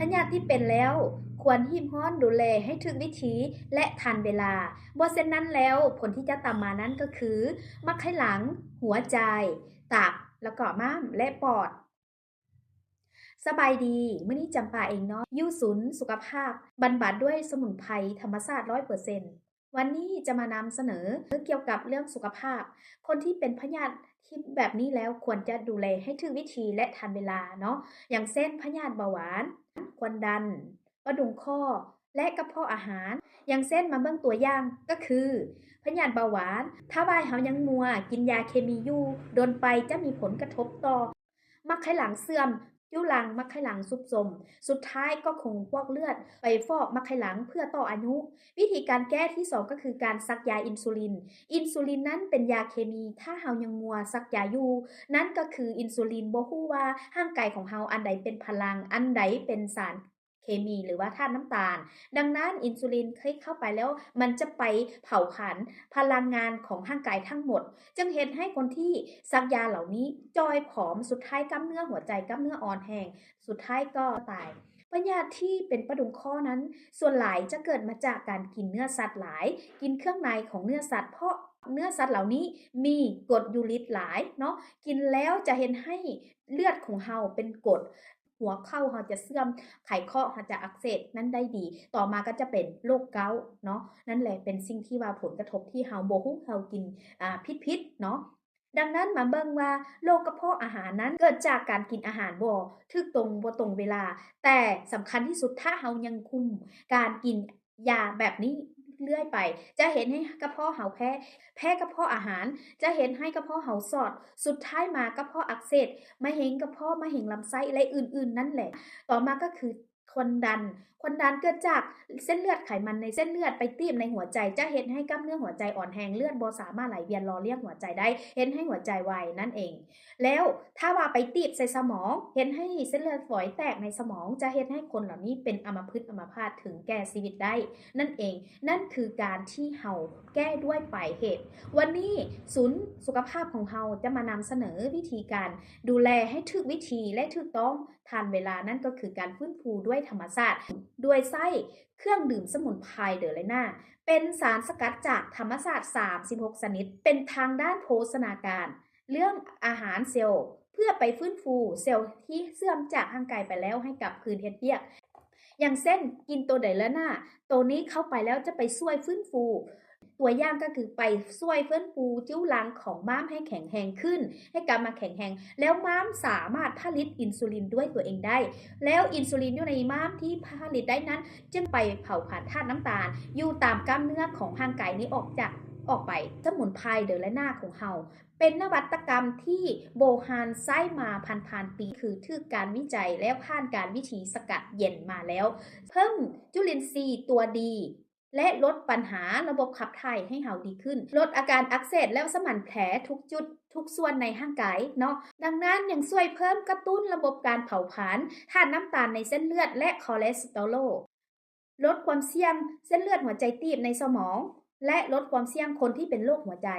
ພະຍາດທີ່ເປັນແລ້ວ ຄວນຮີບຮ້ອນດູແລໃຫ້ຖືກວິທີ ແລະ ທັນເວລາ. ບໍ່ເຊັ່ນນັ້ນແລ້ວ ຜົນທີ່ຈະຕາມມານັ້ນກໍຄື ໝາກໄຂ່ຫຼັງ, ຫົວໃຈ, ຕັບ, ແລ້ວກໍມ້າມ ແລະ ປອດ. ສະບາຍດີ, ມື້ນີ້ຈຳປາເອງເນາະ ຢູ່ສູນສຸຂະພາບ ບັນບັດດ້ວຍສະໝຸນໄພທຳມະຊາດຮ້ອຍເປີເຊັນ. ວັນນີ້ຈະມານຳສະເໜີກ່ຽວກັບເລື່ອງສຸຂະພາບ. ຄົນທີ່ເປັນພະຍາດທີ່ແບບນີ້ແລ້ວ ຄວນຈະດູແລໃຫ້ຖືກວິທີ ແລະ ທັນເວລາເນາະ. ຢ່າງເຊັ່ນ ພະຍາດເບົາຫວານ, ຄວາມດັນ, ປະດຸງຂໍ້ ແລະ ກະເພາະອາຫານ. ຢ່າງເຊັ່ນ ມາເບິ່ງຕົວຢ່າງກໍຄື ພະຍາດເບົາຫວານ, ຖ້າວ່າເຮົາຍັງມົວກິນຢາເຄມີຢູ່ ດົນໄປຈະມີຜົນກະທົບຕໍ່ ໝາກໄຂ່ຫຼັງເສື່ອມ, ຈຸລັງໝາກໄຂ່ຫຼັງຊຸບໂຊມ, ສຸດທ້າຍກໍຄົງພວກເລືອດໄປຟອກໝາກໄຂ່ຫຼັງເພື່ອຕໍ່ອາຍຸ. ວິທີການແກ້ທີສອງ ກໍຄືການສັກຢາອິນຊູລິນ. ອິນຊູລິນນັ້ນເປັນຢາເຄມີ, ຖ້າເຮົາຍັງມົວສັກຢາຢູ່, ນັ້ນກໍຄືອິນຊູລິນບໍ່ຮູ້ວ່າຮ່າງກາຍຂອງເຮົາອັນໃດເປັນພະລັງ, ອັນໃດເປັນສານເຄມີ ຫຼືວ່າທາດນ້ຳຕານ. ດັ່ງນັ້ນ ອິນຊູລິນທີ່ເຂົ້າໄປແລ້ວ ມັນຈະໄປເຜົາຜານພະລັງງານຂອງຮ່າງກາຍທັງໝົດ, ຈຶ່ງເຮັດໃຫ້ຄົນທີ່ສັກຢາເຫຼົ່ານີ້ຈ່ອຍຜອມ, ສຸດທ້າຍກ້າມເນື້ອຫົວໃຈ, ກ້າມເນື້ອອ່ອນແຮງ, ສຸດທ້າຍກໍຕາຍ. ພະຍາດທີ່ເປັນປະດຸງຂໍ້ນັ້ນ ສ່ວນຫຼາຍຈະເກີດມາຈາກການກິນເນື້ອສັດຫຼາຍ, ກິນເຄື່ອງໃນຂອງເນື້ອສັດ, ເພາະເນື້ອສັດເຫຼົ່ານີ້ມີກົດຢູຣິກຫຼາຍເນາະ, ກິນແລ້ວຈະເຮັດໃຫ້ເລືອດຂອງເຮົາເປັນກົດ, ຫົວເຂົ່າເຮົາຈະເສື່ອມ, ໄຂຂໍ້ເຮົາຈະອັກເສບນັ້ນໄດ້ດີ, ຕໍ່ມາກໍຈະເປັນໂລກເກົາເນາະ. ນັ້ນແຫຼະເປັນສິ່ງທີ່ວ່າຜົນກະທົບທີ່ເຮົາບໍ່ຮູ້, ເຮົາກິນ ອາ ຜິດໆເນາະ. ດັ່ງນັ້ນມາເບິ່ງວ່າໂລກກະເພາະອາຫານນັ້ນເກີດຈາກການກິນອາຫານບໍ່ຖືກຕົງ, ບໍ່ຕົງເວລາ. ແຕ່ສຳຄັນທີ່ສຸດ ຖ້າເຮົາຍັງຄຸມການກິນຢາແບບນີ້ເລື້ອຍໄປ ຈະເຮັດໃຫ້ກະເພາະເຮົາແພ້, ແພ້ກະເພາະອາຫານ ຈະເຮັດໃຫ້ກະເພາະເຮົາຊອດ, ສຸດທ້າຍມາກະເພາະອັກເສບ, ມະເຮັງກະເພາະ, ມະເຮັງລຳໄສ້ ແລະ ອື່ນໆນັ້ນແຫຼະ. ຕໍ່ມາກໍຄື ຄວາມດັນ, ຄວາມດັນເກີດຈາກເສັ້ນເລືອດ, ໄຂມັນໃນເສັ້ນເລືອດໄປຕີບໃນຫົວໃຈ, ຈະເຮັດໃຫ້ກ້າມເນື້ອຫົວໃຈອ່ອນແຮງ, ເລືອດບໍ່ສາມາດໄຫຼວຽນຫຼໍ່ລ້ຽງຫົວໃຈໄດ້, ເຮັດໃຫ້ຫົວໃຈວາຍນັ້ນເອງ. ແລ້ວຖ້າວ່າໄປຕີບໃສ່ສະໝອງ, ເຮັດໃຫ້ເສັ້ນເລືອດຝອຍແຕກໃນສະໝອງ, ຈະເຮັດໃຫ້ຄົນເຫຼົ່ານີ້ເປັນອຳມະພຶດອຳມະພາດ, ເຖິງແກ່ຊີວິດໄດ້ນັ້ນເອງ. ນັ້ນຄືການທີ່ເຮົາແກ້ດ້ວຍປາຍເຫດ. ວັນນີ້ສູນສຸຂະພາບຂອງເຮົາຈະມານຳສະເໜີວິທີການດູແລໃຫ້ຖືກວິທີ ແລະ ຖືກຕ້ອງ ທັນເວລາ, ນັ້ນກໍຄືການຟື້ນຟູດ້ວຍທຳມະຊາດ ໂດຍໃຊ້ເຄື່ອງດື່ມສະໝຸນໄພເດີເລນາ, ເປັນສານສະກັດຈາກທຳມະຊາດສາມສິບຫົກຊະນິດ, ເປັນທາງດ້ານໂພຊະນາການ, ເລື່ອງອາຫານເຊວ ເພື່ອໄປຟື້ນຟູເຊວທີ່ເສື່ອມຈາກຮ່າງກາຍໄປແລ້ວໃຫ້ກັບຄືນເຮັດວຽກ. ຢ່າງເຊັ່ນ ກິນໂຕເດເລນາ, ໂຕນີ້ເຂົ້າໄປແລ້ວຈະໄປຊ່ວຍຟື້ນຟູ ຕົວຢ່າງກໍຄືໄປຊ່ວຍຟື້ນຟູຈຸລັງຂອງມ້າມໃຫ້ແຂງແຮງຂຶ້ນ, ໃຫ້ກັບມາແຂງແຮງ, ແລ້ວມ້າມສາມາດຜະລິດອິນຊູລິນດ້ວຍຕົວເອງໄດ້, ແລ້ວອິນຊູລິນຢູ່ໃນມ້າມທີ່ຜະລິດໄດ້ນັ້ນ ຈຶ່ງໄປເຜົາຜານທາດນ້ຳຕານຢູ່ຕາມກ້າມເນື້ອຂອງຮ່າງກາຍນີ້ອອກຈາກ, ອອກໄປ. ສະໝຸນໄພເດີລະນາຂອງເຮົາ ເປັນນະວັດຕະກຳທີ່ໂບຮານໃຊ້ມາພັນໆປີ, ຄືຖືກການວິໄຈແລ້ວ ຜ່ານການວິທີສະກັດເຢັນມາແລ້ວ, ເພີ່ມຈຸລິນຊີຕົວດີ ແລະ ລົດບັນຫາລະບົບຂັບຖ່າຍໃຫ້ເຮົາດີຂຶ້ນ, ລົດອາການອັກເສບ ແລ້ວສະໝານແຜທຸກຈຸດທຸກສ່ວນໃນຮ່າງກາຍເນາະ. ດັ່ງນັ້ນ ຍັງຊ່ວຍເພີ່ມກະຕຸ້ນລະບົບການເຜົາຜານທາດນ້ຳຕານໃນເສັ້ນເລືອດ ແລະ ຄໍເລສເຕີໂຣ, ລົດຄວາມສ່ຽງເສັ້ນເລືອດຫົວໃຈຕີບໃນສະໝອງ ແລະ ລົດຄວາມສ່ຽງຄົນທີ່ເປັນໂລກຫົວໃຈ.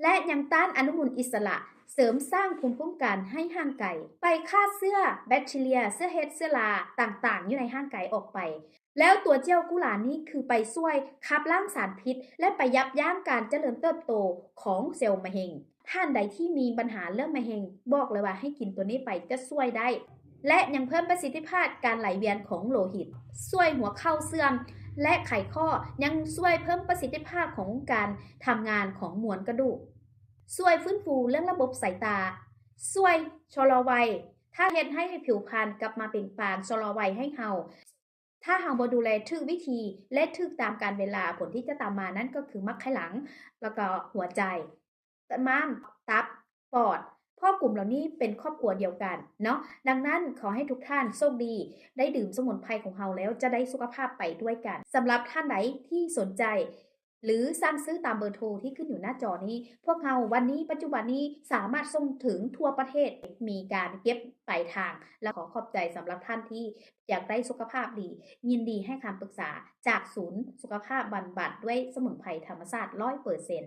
ແລະ ຍັງຕ້ານອະນຸມູນອິດສະຫຼະ, ເສີມສ້າງພູມຄຸ້ມກັນໃຫ້ຮ່າງກາຍ, ໄປຂ້າເຊື້ອແບັກທີເຣຍ, ເຊື້ອເຫັດ, ເຊື້ອລາຕ່າງໆຢູ່ໃນຮ່າງກາຍອອກໄປ. ແລ້ວຕົວເຈວກຸຫຼານີ້ຄືໄປຊ່ວຍຂັບລ້າງສານພິດ ແລະ ໄປຢັບຢັ້ງການຈະເລີນເຕີບໂຕຂອງເຊວມະເຮັງ. ທ່ານໃດທີ່ມີບັນຫາເລື່ອງມະເຮັງ, ບອກເລີຍວ່າໃຫ້ກິນຕົວນີ້ໄປຈະຊ່ວຍໄດ້. ແລະ ຍັງເພີ່ມປະສິດທິພາບການໄຫຼວຽນຂອງໂລຫິດ, ຊ່ວຍຫົວເຂົ່າເສື່ອມ ແລະ ໄຂຂໍ້, ຍັງຊ່ວຍເພີ່ມປະສິດທິພາບຂອງການທຳງານຂອງມວນກະດູກ, ຊ່ວຍຟື້ນຟູເລື່ອງລະບົບສາຍຕາ, ຊ່ວຍຊະລໍໄວ, ຖ້າເຮັດໃຫ້ຜິວພັນກັບມາເປັ່ງປາງ, ຊະລໍໄວໃຫ້ເຮົາ. ຖ້າເຮົາບໍ່ດູແລຖືກວິທີ ແລະ ຖືກຕາມການເວລາ, ຜົນທີ່ຈະຕາມມານັ້ນກໍຄືໝາກໄຂ່ຫຼັງ, ແລ້ວກໍຫົວໃຈ, ມ້າມ, ຕັບ, ປອດ, ເພາະກຸ່ມເຫຼົ່ານີ້ເປັນຄອບຄົວດຽວກັນເນາະ. ດັ່ງນັ້ນ ຂໍໃຫ້ທຸກທ່ານໂຊກດີ ໄດ້ດື່ມສະໝຸນໄພຂອງເຮົາແລ້ວ ຈະໄດ້ສຸຂະພາບໄປດ້ວຍກັນ. ສຳລັບທ່ານໃດທີ່ສົນໃຈ ຫຼື ສັ່ງຊື້ຕາມເບີໂທທີ່ຂຶ້ນຢູ່ໜ້າຈໍນີ້, ພວກເຮົາວັນນີ້ ປັດຈຸບັນນີ້ສາມາດສົ່ງເຖິງທົ່ວປະເທດ, ມີການເກັບປາຍທາງ. ແລະ ຂໍຂອບໃຈສຳລັບທ່ານທີ່ຢາກໄດ້ສຸຂະພາບດີ, ຍິນດີໃຫ້ຄຳປຶກສາຈາກສູນສຸຂະພາບບຳບັດດ້ວຍສະໝຸນໄພທຳມະຊາດຮ້ອຍເປີເຊັນ.